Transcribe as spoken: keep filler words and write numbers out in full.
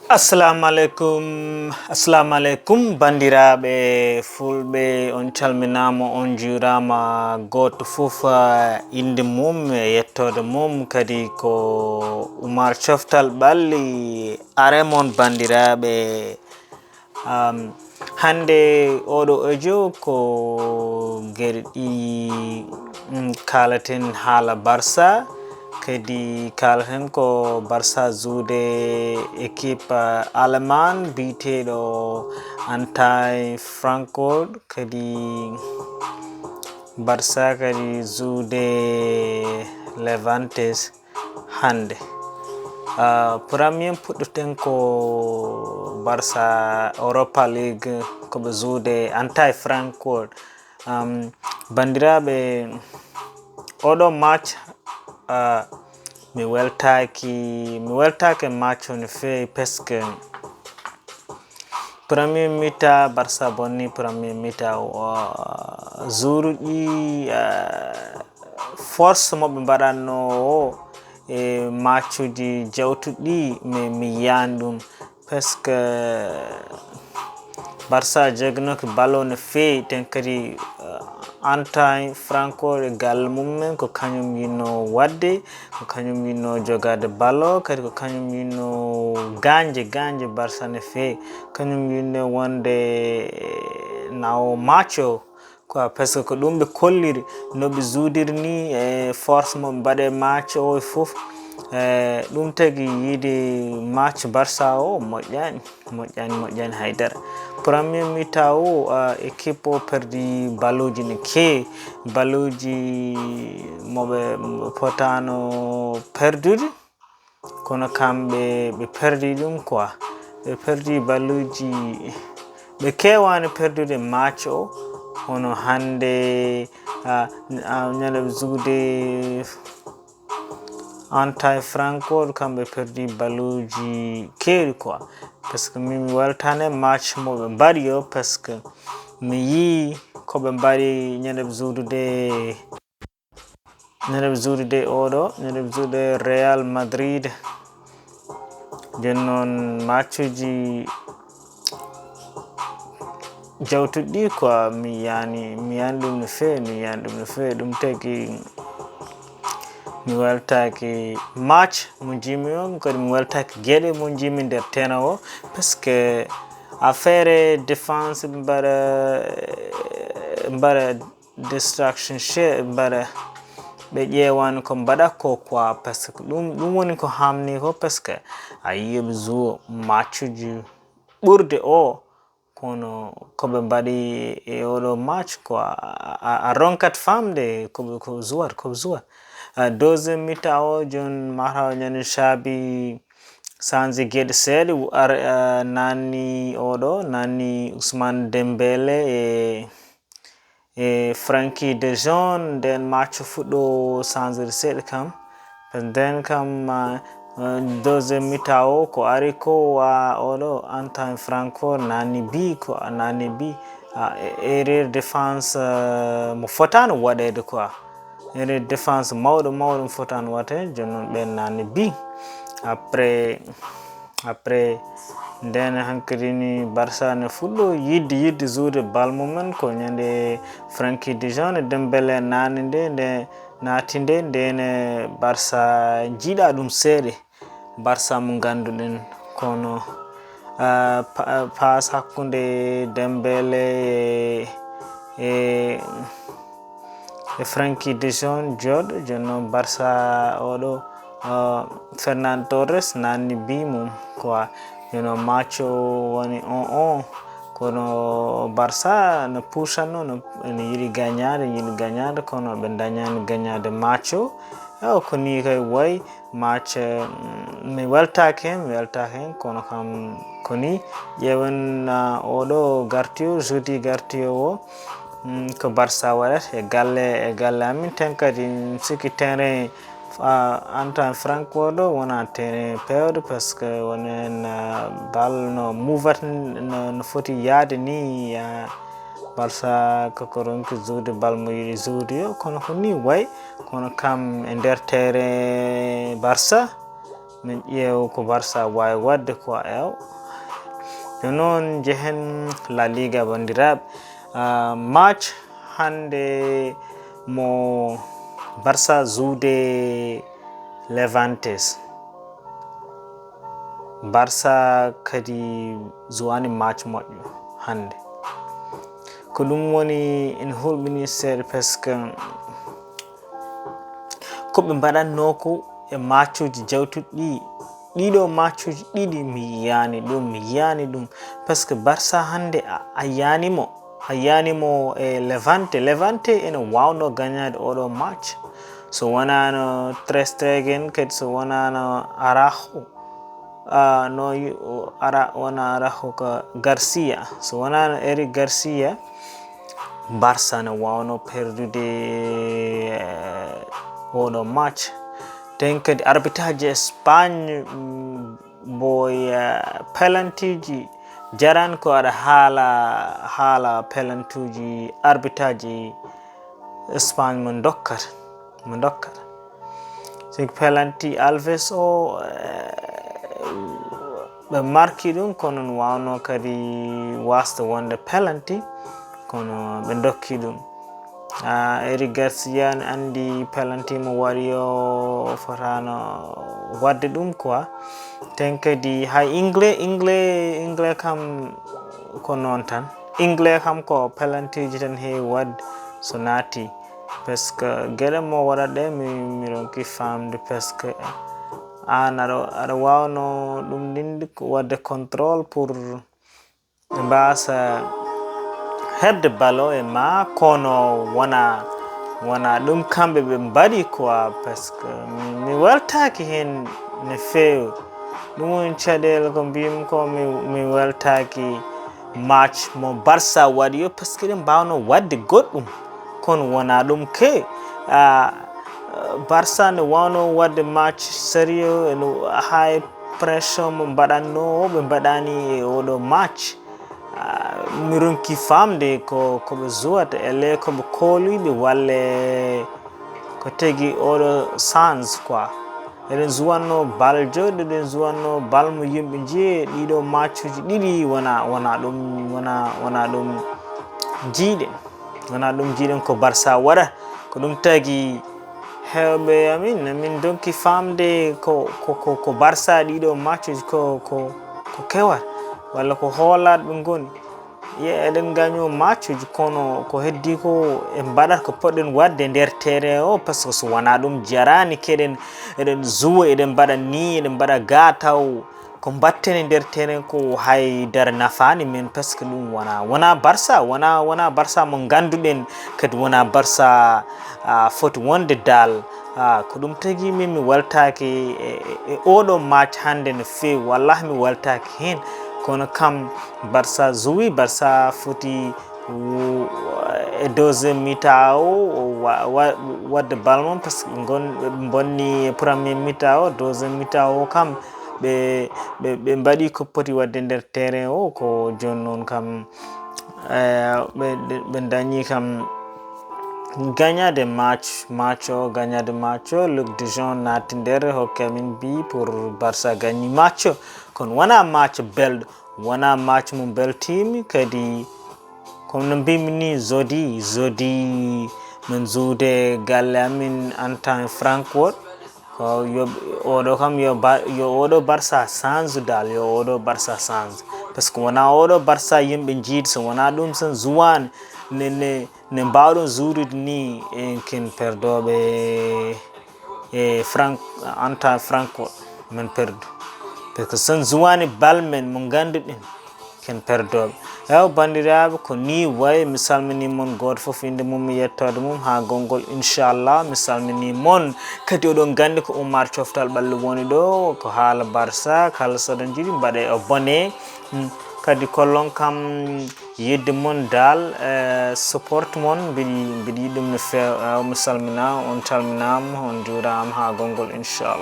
Assalamu aleykum. Assalamu aleykum, banndiraaɓe fulɓe, on calminaama, on njuuraama. Gooto fof, ah, innde mum e yettoode mum, kadi ko Oumar Coftal Ɓalli. Are mon, banndiraaɓe. Am, hannde oɗo audio ko geɗe ɗiɗi, mm, kaalaten haala Barça, kadi kaalaten ko Barça zuude équipe, ah, allemand biyeteeɗo Eintracht Francfort, kadi Barça kadi zuude Levantes hannde. Ah, premier puɗɗoten ko Barça Europa League, ko ɓe zuude Eintracht Francfort. Am, banndiraaɓe, oɗo match, ah, mi weltaaki, mi weltaaki match o no feewi, parce que premier mi-temps, Barça bonni premier mi-temps o, ah, zuuruɗi, ah, force mo ɓe mbaɗatno o e matchuji jawtuɗi, mi, mi yiyaani ɗum. Parce que Barça joginoki ballon no feewi, ten kadi, ah, Eintracht Francfort e galle mummen ko kañum yinno waɗde, ko kañum yinno jogaade ballon, kadi ko kañum yinno gaañde, gaañde Barça no feewi. Kañum yinno wonde na o match o, quoi, parce que ko ɗum ɓe kolliri, no ɓe zuudiri ni, e force mo ɓe mbaɗe match o e fof. E, ɗum tagi yiide match Barça o moƴƴaani, moƴƴaani, moƴƴaani haydara. Premier mi-temps o, ah, équipe o perdi ballonji no keewi, ballonji mo ɓe, mo ɓe potaano perdude. Kono kamɓe ɓe perdi ɗum quoi. Ɓe perdi ballonji, ɓe keewaani perdude match o. Kono hannde, ah, ah, ñande ɓe zuude Eintracht Francfort, kamɓe perdi ballonji keewɗi quoi. Parce que min mi weltaani match mo ɓe mbaɗi o, parce que mi yii ko ɓe mbaɗi ñande ɓe zuudude Ñande ɓe zuudude oɗo, ñande ɓe zuudude Real Madrid. Jooni noon matchuji jawtuɗi ɗi quoi, mi yiyaani, mi yiyaani ɗum no feewi, mi yiyaani ɗum no feewi. Ɗum tagi mi weltaaki match mo njiimi o, kadi mi weltaaki geɗe mo njiimi nder terrain o, parce que affaire défense ɓe mbaɗa, mbaɗa distraction she mbaɗa, ɓe ƴeewaani ko mbaɗa ko quoi, parce que ɗum, ɗum woni ko hamni ko, parce que a yii ɓe zuwa matchuji ɓurde o, kono ko ɓe mbaɗi e oɗo match quoi, a, a, a ronkat famde ko ɓe, ko zuwat, ko zuwat. Ah, deuxième mi-temps o, jooni mataw ñande Xabi change geɗe seeɗa, ar-, ah, nanni oɗo, nanni Ousmane Dembélé e, e Frenkie de Jong, nden match fuɗɗo changede seeɗa kam. Nden kam, ah, ah, deuxième mi-temps o ko ari ko wa oɗo Eintracht Francfort nanni bi ko nanni bi, ah, e-, erreur défense, ah, mo fotaano waɗeede quoi. Erreur défense mawɗo, mawɗo mo fotaano waɗeede, jooni noon ɓeen nanni bi. Après, après, nden hankadi ni Barça ne fuɗɗo yiɗde, yiɗde zuude bal mumen ko ñande Frenkie de Jong e Dembélé naati nde, nde naati nde, nden Barça jiiɗa ɗum seeɗa. Barça mo ngannduɗen kono, ah, pa-, passe hakkunde Dembélé e, e, e Frenkie de Jong jooɗo, jooni noon Barça oɗo, ah, Ferran Torres nanni bi mum quoi. Jooni noon match o woni un un, kono Barça no puusatno, no, ene yiɗi gañaade, yiɗi gañaade, kono ɓe ndañaani gañaade match o. Ewa, ko nii kay wayi. Match, mm, mi weltaaki heen, mi weltaaki heen, kono kam ko nii. Ƴeewen, ah, oɗo garti o, jeudi garti o, mm, ko Barça waɗata e galle, e galle amin. Ten kadi, mi sikki terrain, ah, Eintracht Francfort o wonaa terrain peewɗo, parce que woni heen, ah, bal no muvata, no, no foti yahde nii, ah, Barça ko, ko ronki zuude bal mo yiɗi zuude o, kono ko nii wayi, kono kam e nder terrain Barça, Min ƴeew ko Barça waawi waɗde ko ew. Jooni noon njehen La Liga, banndiraaɓe. Ah, match hannde mo Barça zuwde Levantes. Barça kadi zuwaani match moƴƴo hannde. Ko ɗum woni ene hulɓini seeɗa, parce que ko ɓe mbaɗatnoo ko e matchuuji jawtuɗi ɗi, ɗiɗo matchuuji ɗiɗi mi yiyaani ɗum, mi yiyaani ɗum. Parce que Barça hannde a, a yiyaani mo, a yiyaani mo e Levante. Levante ene waawnoo gañaade oɗo match. So wonaano Ter Stegen, kadi so wonaano Araujo, ah, no yu-, o Ara-, wona Araujo, ko Garcia. So wonaano Eric Garcia, Barça ne waawnoo perdude, eh, oɗo match. Ten kadi arbitrage Espagne, mm, boy, eh, pelantiji jaran ko aɗa haala, haala pelantuji arbitrage Espagne mo dokkata, mo dokkata. Si pelanti Alves o, eh, ɓe marki ɗum, kono no waawnoo kadi waasde wonde pelanti, kono ɓe dokki ɗum. Ah, Eric Garcia ne anndi pelanti mo waɗi o fotaano waɗde ɗum quoi. Ten kadi hay Ingle, Ingle, Ingle kam ko noon tan. Ingle kam ko pelantiji tan heewi waɗde so naati. Parce que geɗe mo waɗat ɗe mi, mi ronki famde, parce que aan aɗa, aɗa waawno ɗum ɗin ko waɗde contrôle pour ɓe mbaasa heɓde ballon e ma, kono wona, wona ɗum kamɓe ɓe mbaɗi quoi, parce que mi, mi weltaaki heen no feewi. Ɗum woni caɗeele ko mbiymi ko, mi, mi weltaaki match mo Barça waɗi o, parce que eɗen mbaawno waɗde goɗɗum, kono wona ɗum ke. Ah, Barça ne waawno waɗde match sérieux, ene high pression mo mbaɗatno o, ɓe mbaɗani e oɗo match. Ah, mi ronki famde ko, ko ɓe zuwata, ele ko ɓe kooliɓe, walle ko tegi oɗo change quoi. Eɗen zuwanno bal jooɗo, eɗen zuwanno bal mo yimɓe njiye, ɗiɗo matchuji ɗiɗi wona, wona ɗum, wona, wona ɗum jiiɗen. Wona ɗum jiiɗen ko Barça waɗa. Ko ɗum tagi heewɓe amin, amin donki famde ko, ko, ko, ko Barça ɗiɗo matchuji ko, ko, ko kewal, walla ko hoolaɗ ɓe ngoni. Ye eɗen gaño matchuji, kono ko heddi ko en mbaɗat ko poɗɗen waɗde nder terrain o, parce que so wona ɗum jarani keɗen, eɗen zuwa, eɗen mbaɗa ni, eɗen mbaɗa ga taw ko mbatten e nder terrain ko hay dara nafaani men, parce que ɗum wona, wona Barça, wona, wona Barça mo ngannduɗen, kadi wona Barça, ah, foti wonde dal. Ah, ko ɗum tagi min mi weltaaki e, e, e oɗo match hannde no feewi, wallahi mi weltaaki heen. Kono kam Barça zuwi, Barça foti wu-, e deuxième mi-temps o, o wa-, wa-, waɗde bal mum, parce que ngon, ɓe bonni e premier mi-temps o, deuxième mi-temps o kam, ɓe, ɓe, ɓe mbaɗi ko poti waɗde nder terrain o, ko jooni noon kam, eh, ɓe, ɓe, ɓe dañi kam gañade match, match o, gañade match o, Luc de Jong naati nder, hokke amin bi pour Barça gañi match o. Kono wona match belɗo, wona match mo beltiimi, kadi kono no mbimi ni, jeudi, jeudi min juude galle amin en temps Francfort. Ko yo, oɗo kam yo ba-, yo oɗo Barça change dal, yo oɗo Barça change. Parce que wona oɗo Barça yimɓe njiidi, so wona ɗum sen zuwani, ne, ne, ne mbawɗon juurude ni, en ken perdoɓe e Franc-, en temps Francfort, min perdu. Parce que sen zuwani bal men mo ngannduɗen, ken perdoɓe. Ew, banndiraaɓe, ko ni wayi. Mi salmini mon gooto fof innde mum e yettoode mum haa gonngol, inchallah. Mi salmini mon. Kadi oɗon nganndi ko Oumar Coftal Ɓalli woni ɗo, ko haala Barça, kala so oɗon njiɗi mbaɗe abonné. Hmm. Kadi kollon kam yidde mon dal, eh, support mon, mbiɗi, mbiɗi yiɗi ɗum no feewa. Ew, mi salminaama, on calminaama, on njuuraama haa gonngol, inchallah.